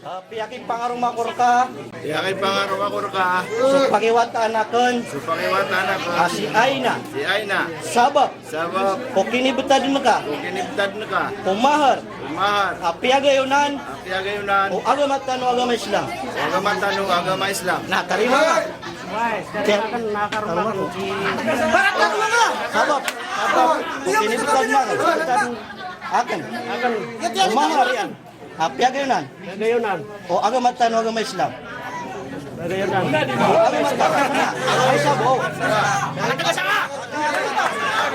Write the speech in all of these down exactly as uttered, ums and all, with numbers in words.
Ah, piyakipangaroma ko rka. Piyakipangaroma ko rka. So pakiwataan akn. So pakiwataan akn. Ah, si Aina. Si Aina. Sabap. Sabap. O kinibtadn ka. O kinibtadn ka. O mahar. O mahar. Ah, piyagayonan. Ah, piyagayonan. O agama tano, agama Islam. O agama tano, agama Islam. Na, tarima. Sabap. Sabap. O kinibtadn ka. Akn. Akn. O mahar. Ah, piyagayonan. Piyagayonan. O agama tano, agama Islam. Piyagayonan. O agama tano, agama Islam. O.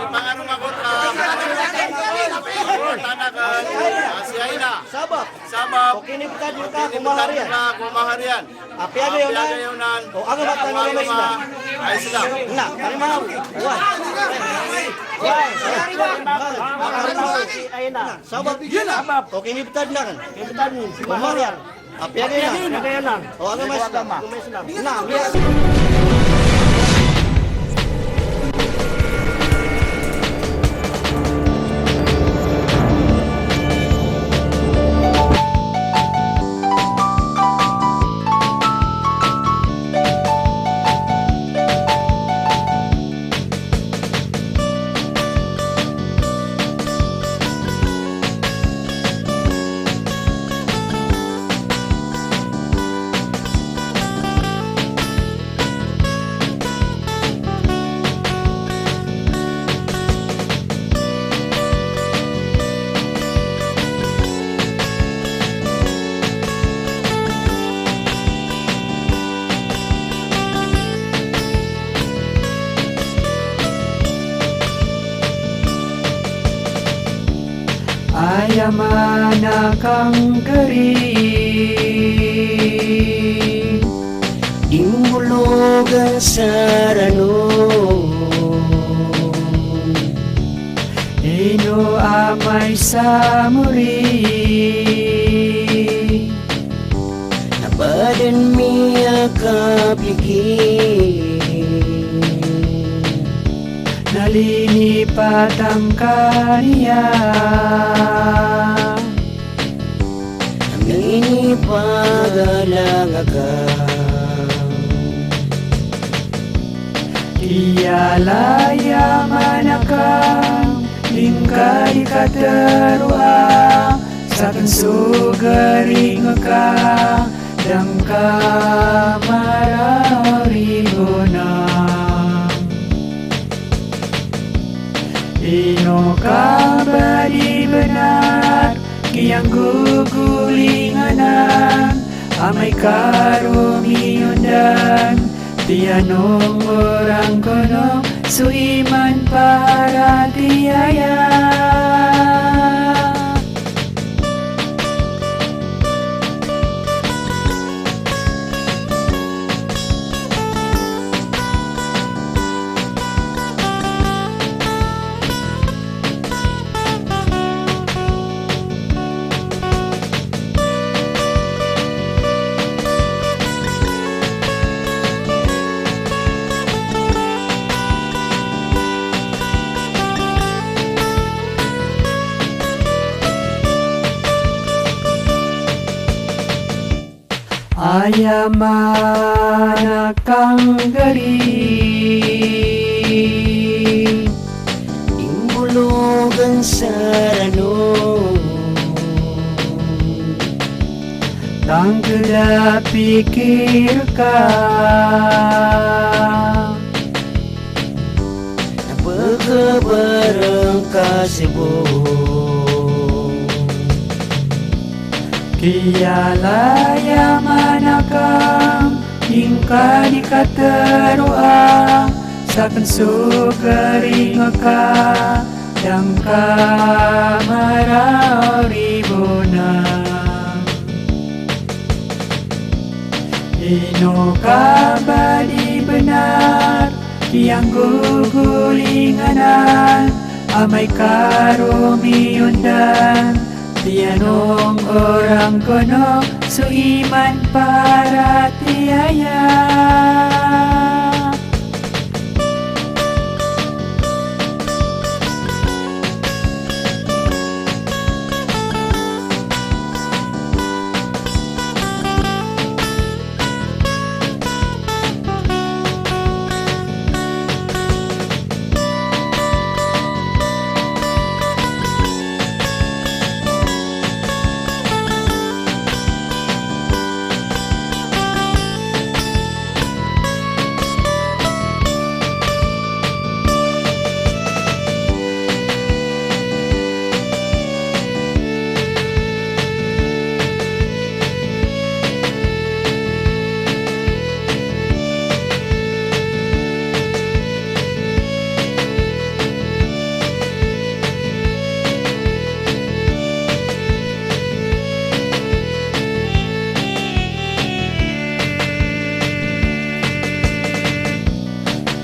Pangaroma ko rka. Tanagan. Ah, si Aina. Sabap. Sabap. O kinibtadn ka ko mahar iyan. Ko mahar iyan. Ah, piyagayonan. Ah, piyagayonan. O agama tano, agama Islam. Islam. Na, tarima. Wah. Wah. Sabap. Sabap. O kinibtadn ka. Kinibtadn. O mahar iyan. Ah, piyagayonan. Piyagayonan. O agama Islam. Agama Islam. Na, piyagayonan. Aya manakang gari di mbologan sa rano, ino amay sa mori na badan miyakapikir, na linipatan ka niyan. Minipagalang ka. Kiyalaya manakang, di ngka di kateroa, sakn so garing ka, da ngka maraori bona. Ino ka ba di bnar, kiyanggogolinganan, amay ka roo miyondan, tiyanong orang kono so iman paratiyaya. Aya manakang gari, di mbologan sa rano, tangkda pikir ka. Na pkhabarn ka sii bo. Kiyalaya manakang, di ngka di kateroa, sakn so garing ka, da ngka maraori bona. Ino ka ba di bnar, kiyanggogolinganan, amay ka roo miyondan, tiyanong orang kono so iman paratiyaya.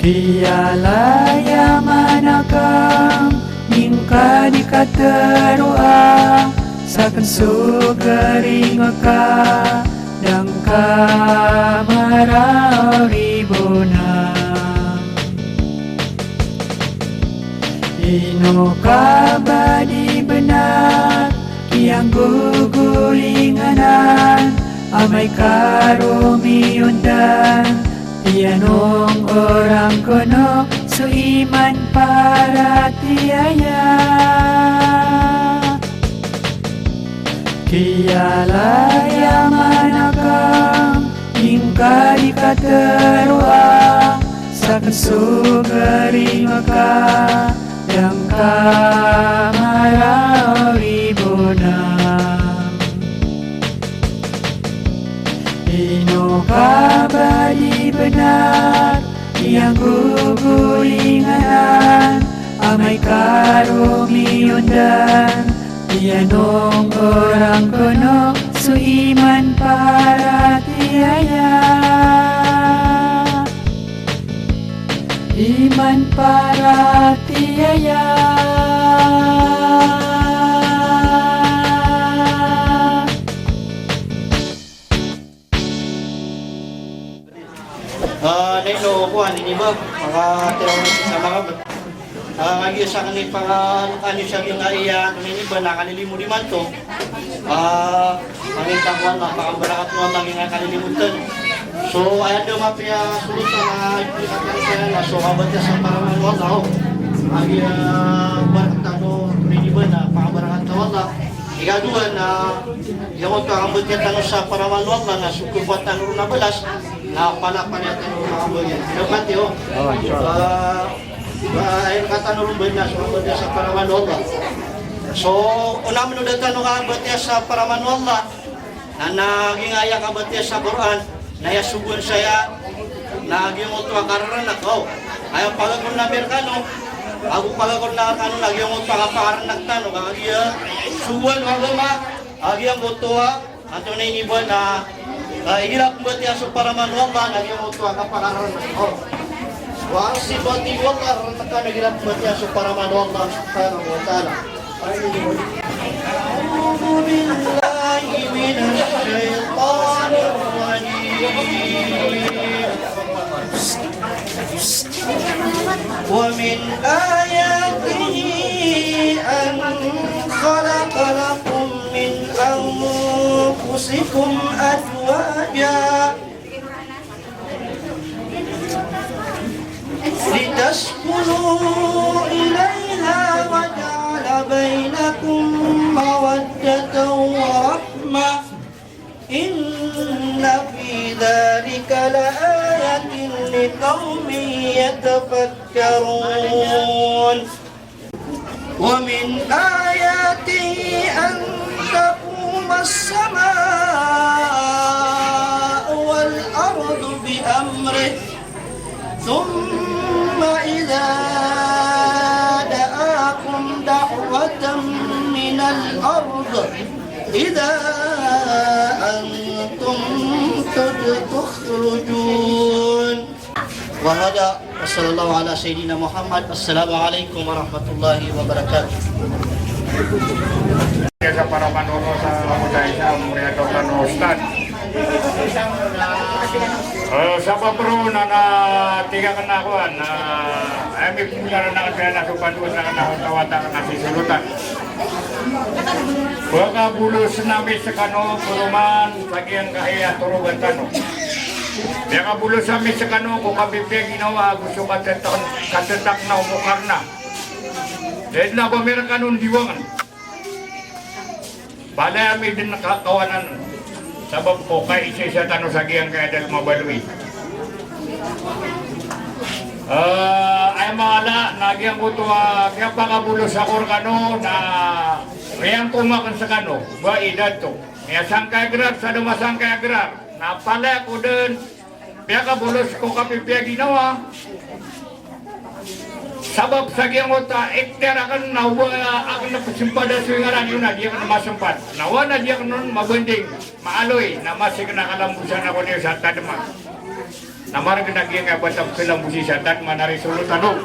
Iyalay a manakam ingka di kateroa, saken so garing ka dangka maraori bona. Ino ka ba di benar kiyanggogolinganan, amay ka romiyondan, iyan ong orang kono so iman paratiyaya. Kiyalay a manakam ingka di kateroa, saken so garing ka dangka maraori bona. Ino ka ba di benar kiyanggogolinganan, amay ka romiyondan, iyan ong orang kono so iman paratiyaya. Iman paratiyaya. Ah, na ino kowan ini ba? Maka tiraw na si sama ka ba? Ah, lagi sa kani panga-, ano sa giyangkaya, ano ini ba na kalilimod imanto? Ah, pangita ko na pakabarakat o Allah giyangkaya kalilimod tano. So, aya da mapiya solution na ipikatan saya na so kabatiya sa paraman o Allah, oh. Lagi, ah, barakat tano, ini ba na pakabarakat o Allah. Ikadowa na, giyangkoto a kabatiya tano sa paraman o Allah na so kofat tano ron a balas, na palapalaya tano ron a kabatiya. Dapat iyo. Oh, inshallah. Ah, ba, aya katano ron ba na so kabatiya sa paraman o Allah. So, onaan o da tano kabatiya sa paraman o Allah. Na, na giyangkaya kabatiya sa Qur'an, na aya sogoan saya, na giyangkoto a kararanak, oh. Aya pagakon ami rkano, ago pagakon ami rkano, na giyangkoto a kapakararanak tano, ka giya sogoan o agama, a giyangkoto a, antonaa ini ba na, ah, igira pmbatiya so paraman o Allah, na giyangkoto a kapakararanak, oh. Wa ansibati, o Allah, raranak kano igira pmbatiya so paraman o Allah Subhanahu wa Ta'ala. أعوذ بالله من الشيطان الرجيم. ومن آياته أن خلق لكم من أنفسكم أزواجا لتسكنوا إليها وجعل بينكم مودة ورحمة إن في ذلك لآية لقوم يتفكرون. ومن آياته أن تقوم السماء والأرض بأمره ثم إذا دعاكم دعوة من الأرض إذا أنتم تخرجون. Wa hada, wa sallallahu ala sayyidina Muhammad. Assalamu alaikum warahmatullahi wabarakatuh. Sa paraman o Allah sa mutay sa muriyad o kano ustad. Eh, sabap ron na, na tig akn a kowan, na, eh, aya mipmula na kna so pandoan na kna so tawata na si Solotan. Pakabolosn ami skano, poroman, sa giyangkaya torogan tano. Piyakabolos ami skano ko kapipiya ginawa ago so katetak-, katetakna o mokar na. Dn a ba ami rkano ndiwangn. Palaya ami dn ka-, kawanan. Sabap ko kaisaisa tano sa giyangkaya da a mabaloy. Eh, aya mala na giyangkoto a kiyapakabolos ako rkano na riyangkom akn skano, ba i dato. Miyasangkaya grar, sa da masangkaya grar. Na palaya ko dn piyakabolos ko kapipiya ginawa. Sabap sa giyangkoto a ikhtiyar akn na o ba akn psmpad a so ingaran iyo na di akn masmpad. Na o ba na di akn on mabanding, maaloy, na masi kna kalambosan ako niyo sa tadman. Na margn a giyangkaya bata a pkhalambo sii sa tadman a risolt tano.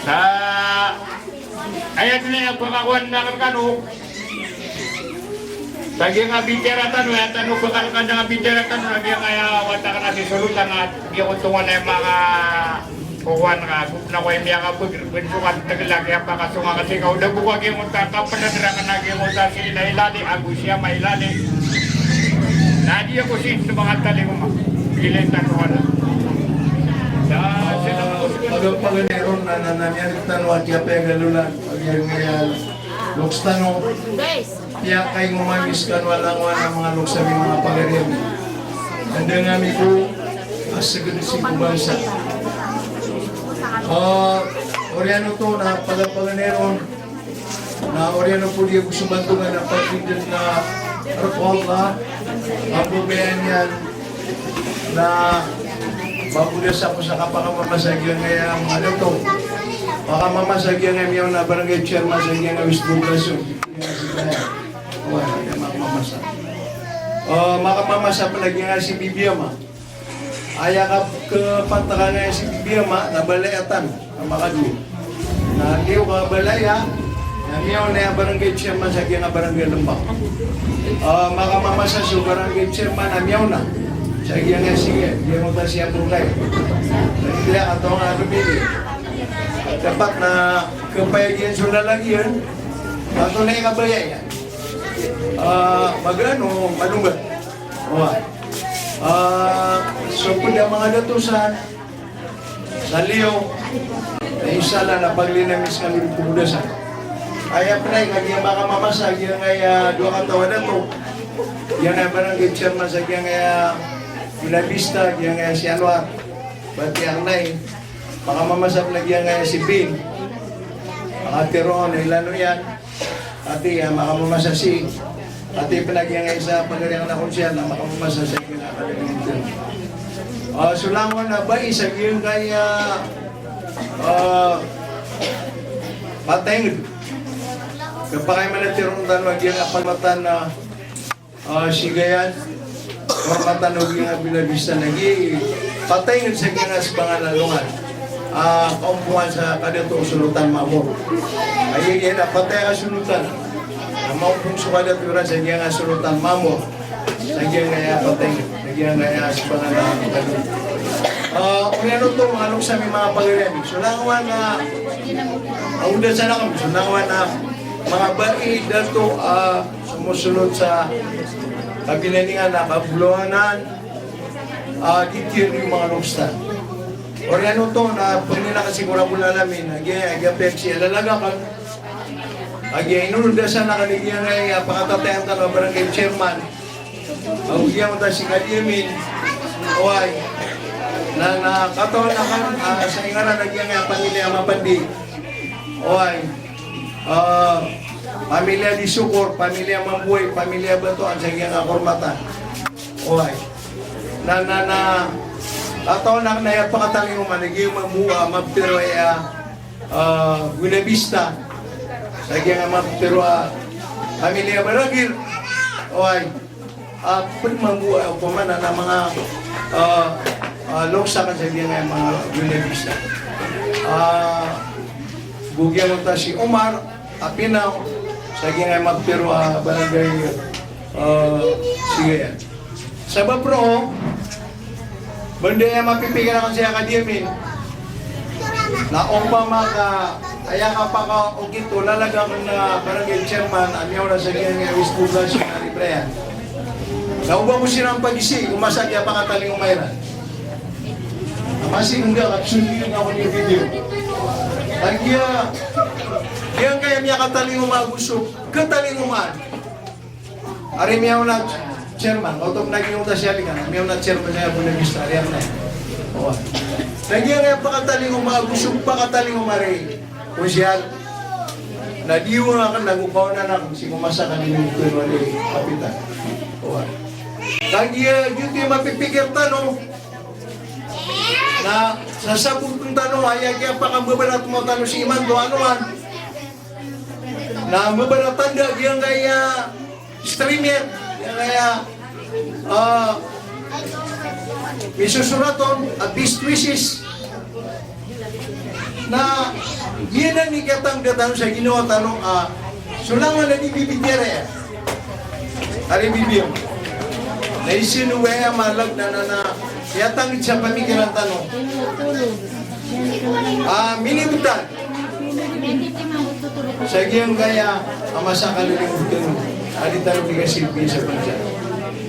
Sa aya dn a aya pakakowan akn rkano. Sa giyangkaya bitiyara tano, aya tano pkhalkanda a bitiyara tano, na giyangkaya wata akn a si Solotan a giyangkoto a manga kokowan ka, gopn ako i miyakabagr, bn so katgl a kiyapakasong ka sii ka o da bo ka giyangkoto a kapnadr akn a giyangkoto a si Ina Ilali ago si Ama Ilali. Na di ako sii sa manga talingoma. Gilay tano ka na. Sa, sa, Pagpaganay ron na, na, na miyarig tano a kiyapagalolan a giyangkaya loks tano. Piyakaingoma mi skano a langowan a manga loks ami, manga pagari ami. Anda nga mi ko a sgd sii ko bangsa. Ah, oriyan oto na pagpaganay ron. Na oriyan o podi ago so bantogan a pagpindn na rk o Allah a pmbabayaan iyan na magodas ako sa kapakamamasa a giyangkaya manga dato. Makamamasa a giyangkaya miyaona a barangay chairman sa giyangkaya West Poblacion. Wa, makamamasa. Ah, makamamasa pn a giyangkaya si Bibi Ama. Aya ka, kapantag angkaya si Bibi Ama na balay a tano a makadowa. Na liyo ka balay a, na miyaona a barangay chairman sa giyangkaya barangay Lmbak. Ah, makamamasa so barangay chairman a miyaona sa giyangkaya si, giyangkoto a si Abdul Khair. Kaya katawan a rmili. Dapat na kapayagiyan so lalag iyan. Antonaa i kabaya iyan? Ah, magano, malonggat. Oway. Ah, so pd a manga dato san, sa liyo, na insha Allah na paglinamis kami ko godasan. Aya pn a kagiya makamamasa, giyangkaya dowa kataw a dato. Giyangkaya barangay chairman sa giyangkaya Buena Vista, giyangkaya si Anwar. Bati ang nai, makamamasa pn a giyangkaya si Bin. Makatharo on, ilay on iyan. Ati, ah, makamamasa si, ati pn a giyangkaya isa pagari akn a konsehal na makamamasa sa giyangkaya. Ah, so langowan a bai sa giyangkaya, ah, Pataingd. Kapakay man a tiro tano a giyangkaya pagmatan na Ah, sigayan, hormatan o giyangkaya Buena Vista na gi, Pataingd sa giyangkaya sbangan a alongan. Ah, kaompongan sa kadato o Solotan Mamor. Aya, aya na patay a Solotan. Na maompong so kadato iran sa giyangkaya Solotan Mamor. Sa giyangkaya Pataingd, sa giyangkaya sbangan a alongan. Ah, oriyan oto, manga loks ami, manga pagari ami. So langowan a, ah, oda sa nakam, so langowan a, manga bai, dato, ah, somosolot sa kabinaningan a kabolawanan a gitir i manga loks tano. Oriyan oto na pangnin akn sii ko Rabbul Alamin a giya, a giya piyagsiyalalagakan a giya inondasan akn i giyangkaya pakatatayan tano a barangay chairman. Ago giyangkoto a si Kadiyamin. Oway. Na, na katawan akn, ah, sa ingaran a giyangkaya pamilya Mapandi. Oway. Ah, pamilya Disokor, pamilya Mambuway, pamilya Batoan, sa giyangkaya Kormatan. Oway. Na, na, na, katawan akn a aya pakatalingoma na giyangkaya mambo a maptharo a, ah, Buena Vista. Sa giyangkaya maptharo a pamilya Baragir. Oway. Ah, pd mambo a, opama na, na manga, ah, ah, loks akn sa giyangkaya manga Buena Vista. Ah, go giyangkoto a si Omar a Pinaw, sa giyangkaya maptharo a barangay, ah, Sigayan. Sabap roo, banda aya mapipikir akn sii a Kadiyamin. Na opama ka aya kapakaokit o lalag akn a barangay chairman a miyaona sa giyangkaya West Poblacion a Ribrayan. Na oba ko siran pagizai, o masa a kiyapakatalingoma iran. A masa ingga ka pzondiyon ako niyo video. Kagiya, giyangkaya miyakatalingoma ago so katalingomaan. Ari miyaona chairman, oto pn a giyangkoto a si Alikan, miyaona chairman sa Buena Vista, ari akn na. Oway. Na giyangkaya pakatalingoma ago so pakatalingoma ari konsehal. Na di on akn na go kaonan akn sii ko masa ka di niyo pn wali kapitan. Oway. Kagiya giyoto i mapipikir tano. Na sasabotn tano, aya kiyapakambabaraton tano sii imanto, ano man. Na mbabaratanda giyangkaya streamer, giyangkaya, ah, Misosorat on a best wishes. Na giyanan i katangkd tano sa ginawa tano a so langon a di bibitiyarai iyan. Ari bibiyan. Na isa no waya malag na, na, na iyatangkd sa pamikiran tano a minibtad sa giyangkaya a masa a kalilingotn a di tano di kasilbi sa bansa.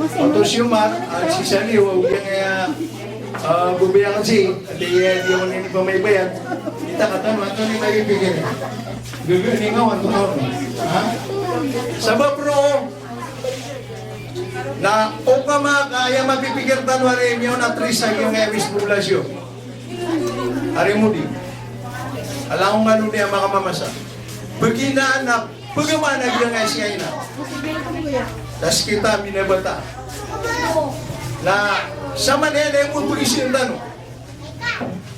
Oto si Omar, a si Saliw, a giyangkaya, a, babayaan si, a di, di ako nini pamaybayat. Kita ka tano, antonaa i mapipikir iyan? Gagawii ngawan ko tano. Ha? Sabap roo na okama ka aya mapipikir tano ari miyaona a tris sa giyangkaya bes populasyon. Ari modi. Alang o ngalo niyan makamamasa. Pagina na pagamaan a giyangkaya si Aina. Das kita minabata. Na samanaya na aya bo pagisiyan tano.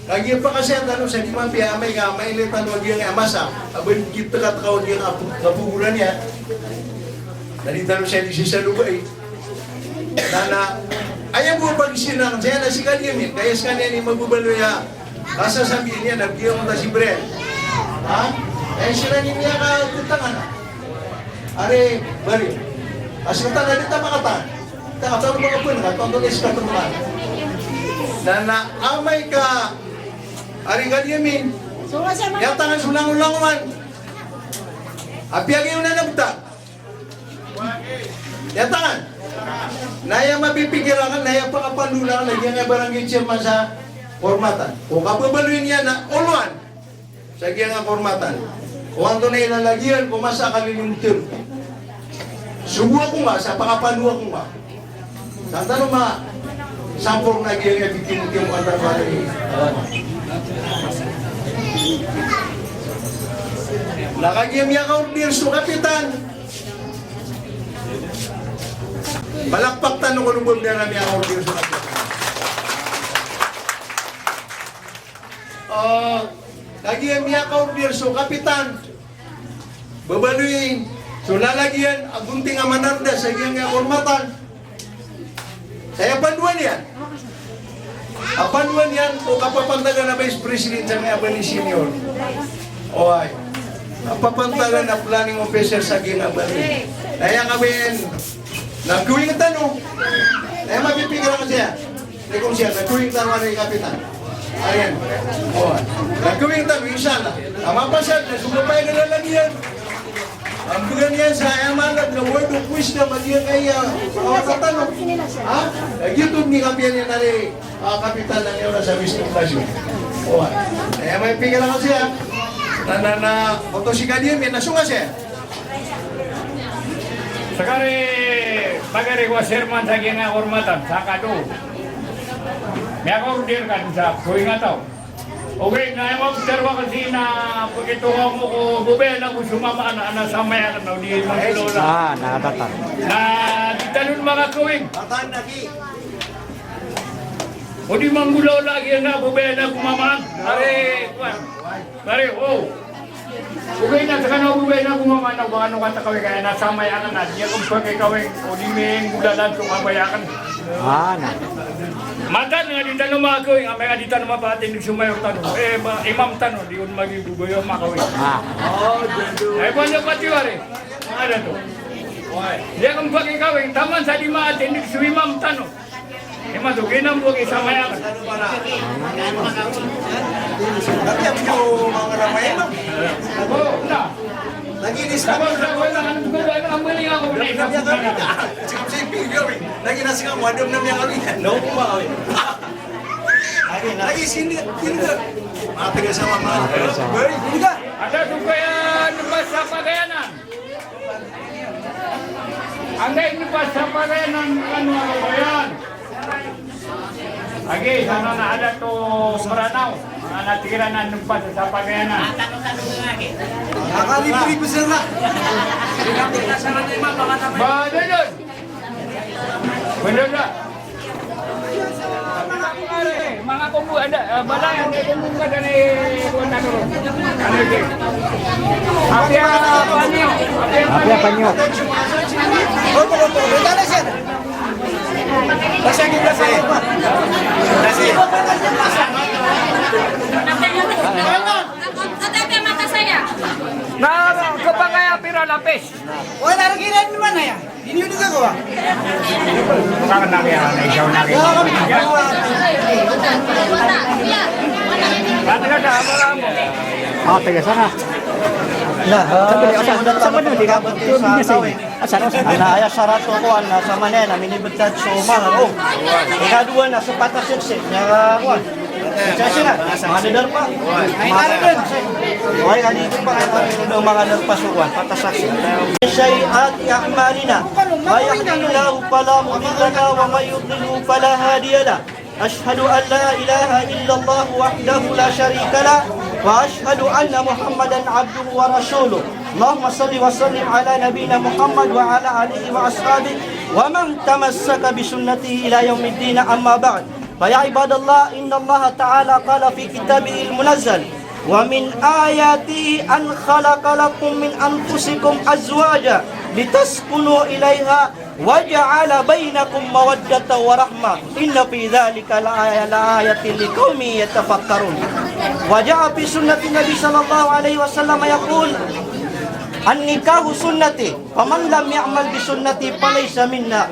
Kagiya pakasiyan tano sa di mapiya amay ka, amay lay tano a giyangkaya masa a ba di tkatka o giyangkaya kapogoran iyan. Na di tano siya di sisalobai. Na, na aya bo pagisiyan akn saya na si Kadiyamin, kaya skaniyan i mababaloy a kasasambian iyan a giya on ta si Brian. Ha? Kaya siran i miyakagotangan a. Ari, bari. Asal ta na di ta makatan. Ta, ta, ta, ta, ta, ta, ta, ta, ta, ta, ta, na, na amay ka, ari Kadiyamin. Iyatangkd so langolangon. Apiya giya on a nabtad. Iyatangkd. Na aya mapipikir akn, na aya pakapandol akn, na giyangkaya barangay chairman sa Kahormatan. O kababaloy niyan na olowan sa giyangkaya Kahormatan. O antonaa i lalag iyan ko masa a kalilingotn. Sogo ako nga, sa pakapandol ako nga. Sa tano ma, sampor na giyangkaya bikimkim antar pari. Na kagiya miyakaorder so kapitan. Palakpak tano ko lobod na miyakaorder so kapitan. Ah, kagiya miyakaorder so kapitan, babaloy so lalag iyan a gonting a manarda sa giyangkaya Kahormatan. Sa aya pandoan iyan. A pandoan iyan o kapapantagan a vice president sa giyangkaya bali senior. Oway. Kapapantagan a planning officer sa giyangkaya bali. Na aya kabayan na gawii tano. Na aya mapipikir akn saya. Tig ko siya, na gawii tano ari kapitan. Ayan. O, na gawii tano, insha Allah. A mapasad na so kapay na lalag iyan. Ambegan iyan sa aya maana na word of wisdom a giyangkaya, o, katano. Ha? Lagid oto ni kapiya niyan ari, a, kapitan na niyan sa Mister Blasio. O, aya mapipikir akn saya. Na, na, na, oto si Kadiyamin, na so nga saya. Skari, pagari ko a chairman sa giyangkaya Kahormatan, sa kado. Miyakaorder ka sa gawii nga taw. Okay, na aya mapipikir akn saya na pagitong ako ko babayaan ako so mama, na, na samaya akn na o di manggolawla. Ah, na, tatan. Na di tano makakawing. O di manggolawla a giya na babayaan ako mama. Ari, kowan. Ari, o. Okay na, skano babayaan ako mama, na ba kano katakawing ka aya na samaya akn na di akn pakikawing, o di minggolalan so kabaya akn. Ah, na. Mataan nga di tano makakawing, amay nga di tano mapatindg so mayor tano. Eh, ba, imam tano, di on magigobaya makawing. Ah. Ay, ba niyo pati wari? Ada to. Di akn pakikawing, taman sa di maatindg so imam tano. Imanto, giyanan bo i samaya. Tapi ako manga ramay, no? O, na. Lagi di sa. Sabap, sabap, ano, ano, ano, ano, ano, ano, Lagi na sa kamo, adam na miyakawing. No, kumawi. Lagi sini, sini. Matagal sa mama. Matagal sa mama. Bari, hindi ka. Ada juga ya, di ba, sa Pagayanan? Anday niyo pa sa Pagayanan, ano, ano ba yan? Agi, sana na ada to Meranaw. Ana tigiranan niyo pa sa Pagayanan. Akali po, ibig sabihin na. Ba, doon, doon. Ba, doon, doon. Manga kumbu, ada, eh, balay, ada kumbu ka dani, kuwan na doon. Ano ito? Apiya panyo. Apiya panyo. Kasi, kasi. Kasi. Na, kapangaya pira lapis. Wala, lagi rin naman, aya. Hindi yun ito gawa. Ah, taga sana. Na, ah, sa, sa, sa, sa, Asar, asar. Ana, aya sarat o kowan na sa manaya na minibetad so mahar. O. Ikadowa na so patas a saksi. Aya kowan. Saksi na. Manga darpa. Manga darpa. Oway, kadi ko pa, manga darpa so kowan. Patas a saksi. Sayyiati a'malina. Man yahdihillahu fala mudilla lahu wa man yudlil fala hadiya lah. أشهد أن لا إله إلا الله وحده لا شريك له، وأشهد أن محمدا عبده ورسوله. اللهم صل وسلم على نبينا محمد وعلى آله وأصحابه ومن تمسك بسنته إلى يوم الدين، أما بعد. فيا عباد الله، إن الله تعالى قال في كتابه المنزل: ومن آياته أن خلق لكم من أنفسكم أزواجا لتسكنوا إليها وجعل بينكم مودة ورحمة إن في ذلك لآية، لآية لقوم يتفكرون. وجاء في سنة النبي صلى الله عليه وسلم يقول: النكاح سنتي، فمن لم يعمل بسنتي فليس منا.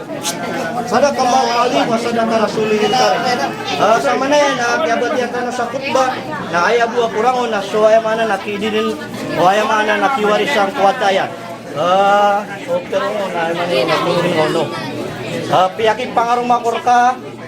صدق الله العظيم وصدق رسوله الكريم. Ah, sa manaya na kiyabatiya tano sa khutbah, na aya bo a korang on na so aya maana na kidinin, o aya maana na kiwarisan ko wata iyan. Ah, so tero na, aya maana na tero na. Ah, piyakipangaroma ko rka.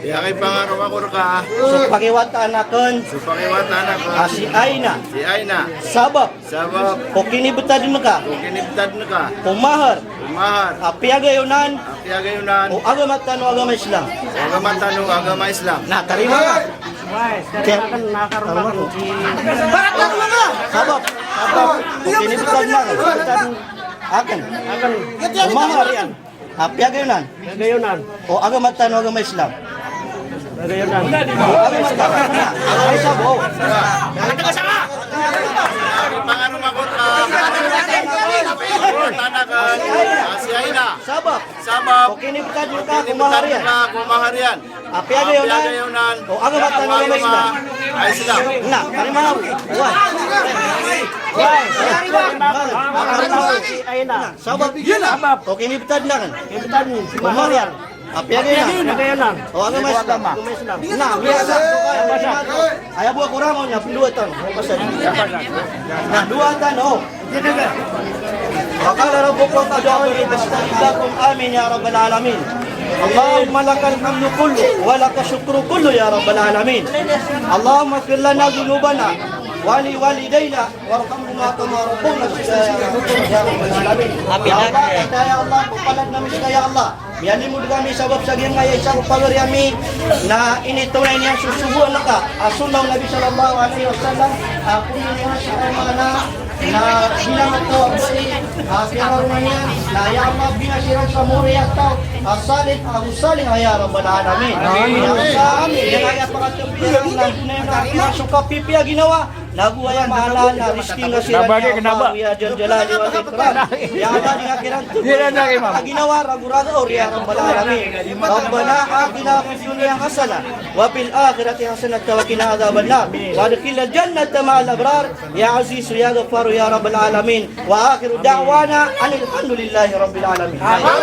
Piyakipangaroma ko rka. So pakiwataan akn. So pakiwataan akn. Ah, si Aina. Si Aina. Sabap. Sabap. Ko kinibtadn ka. Ko kinibtadn ka. Ko mahar. Ko mahar. Ah, piyagayonan. Ah, piyagayonan. O agama tano, agama Islam. O agama tano, agama Islam. Na, tarima ka. Sabap. Sabap. Ko kinibtadn ka. Akn. Akn. Ko mahar iyan. Ah, piyagayonan. Piyagayonan. O agama tano, agama Islam. Piyagayonan. O agama tano, agama Islam. O. Pangaroma ko rka. Tanakan. Ah, si Aina. Sabap. Sabap. O kinibtadn ka ko mahar iyan. Ko mahar iyan. Ah, piyagayonan. Piyagayonan. O agama tano, agama Islam. Islam. Na, tarima ka. Wai. Wai. Aina. Sabap. Sabap. O kinibtadn akn. Kinibtadn. Ko mahar iyan. Ah, piyagayonan. Piyagayonan. O agama Islam. Agama Islam. Na, miyasa. Aya bo a korang on na pndowa tano. Na, dowa tano. وقال ربكم ادعوني أستجب لكم. آمين يا رب العالمين. اللهم لك الحمد كله ولك الشكر كله يا رب العالمين. اللهم اغفر لنا ذنوبنا ولوالدينا وارحمهما كما ربونا صغارا يا رب العالمين. Amin. Ya Allah, ya Allah, pagpalad ami ska, ya Allah. Miyalimod kami sabap sa giyangkaya isa ko pagari ami na initonay niyan so sogoan ka a sunnah o Nabi sallallahu alaihi wasallam, a komiyan sa aya maana na bilang ko a bai a piyangaroma niyan na, ya Allah, biyasira sa mori a taw a salih, a salih, ya rabbal alamin. Amin. Ya Allah, giyangkaya pakatmbiran na bonay na so kapipiya ginawa. Nago aya maana na rizki nga siran, ya Allah, ya Dhal Jalali wal Ikram. Ya Allah, di nga kiran tbay a ginawa rago raga or, ya Rabbal Alamin. Rabbana atina fid dunya hasanah wa fil akhirati hasanatan wa qina adhaban nar. Wa adkhilnal jannata ma'al abrar. Ya Azizu ya Ghaffaru ya Rabbal Alamin. Wa akhiru da'wana anil hamdulillahi rabbil alamin. Amin.